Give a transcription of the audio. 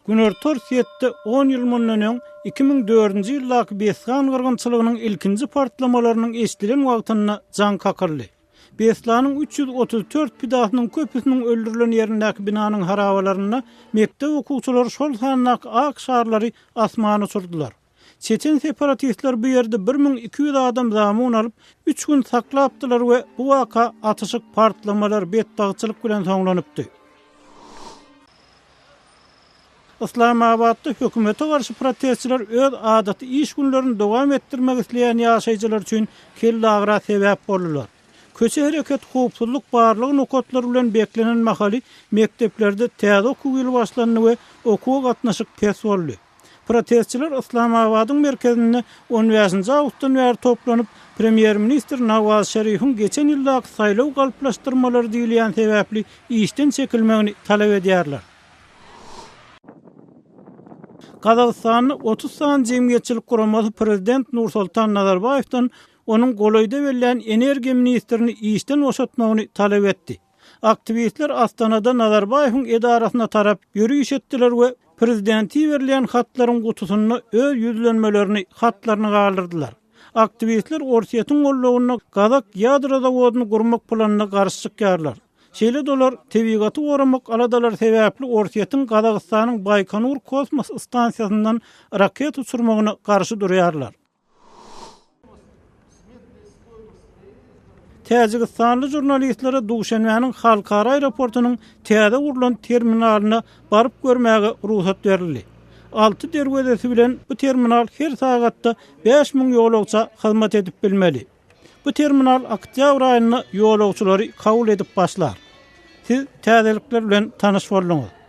Günorta Orsýetde on ýyl mundan öň, 2004-nji ýyldaky Beslan gyrgynçylygynyň ilkinji partlamalarynyň eşidilen wagtynda jaň kakyldy. Beslanyň 334 pidasynyň köpüsiniň öldürilen ýerindäki binanyň harabalarynda mekdep okuwçylary şol sandaky ak şarlary asmana uçurdylar. Çeçen separatistleri bu ýerde 1200 adam zamun alyp, üç gün saklapdylar we bu waka atyşyk, partlamalar, betbagtçylyk bilen soňlanypdy. Yslamabatda hökümete garşy protestçiler öz adaty iş günlerini dowam etdirmek isleýän ýaşaýjylar üçin kellagyra sebäp boldular. Köçe hereket howpsuzlyk barlag nokatlary bilen beklenen mahaly mekdeplerde täze okuw ýyly başlandy we okuwa gatnaşyk pes boldy. Protestçiler Yslamabadyň merkezinde on bäşinji awgustdan bäri toplanyp, premýer-ministr Nawaz Şerifiň geçen ýyldaky saýlaw galplaşdyrmalary diýilýän sebäpli işden çekilmegini talap edýärler. Gazagystanda 30 sany jemgyýetçilik guramasy prezident Nursultan Nazarbaýewden onuň golaýda bellän energiýa ministrini işden boşatmagyny talap etdi. Aktiwistler Astanada Nazarbaýewiň edarasyna tarap ýöriş etdiler we prezidente iberilýän hatlaryň gutusynda öz ýüzlenmelerini, hatlaryny galdyrdylar. Aktiwistler Orsýetiň goldawynda gazak ýadro zawodyny gurmak planyna garşy çykýarlar. Şeýle-de olar tebigaty goramak aladalary sebäpli Orsýetiň Gazagystanyň Baýkonur kosmos stansiýasyndan raketa uçurmagyna garşy durýarlar. Täjigistanly žurnalistlere Duşenbäniň halkara aeroportunyň täze gurlan terminalyna baryp görmäge rugsat berildi. Alty derwezesi bilen bu terminal her sagatda 5000 ýolagça hyzmat edip bilmeli. Bu terminal oktýabr aýynda ýolagçylary kabul edip başlar. Siz täzelikler bilen tanyş bolduňyz.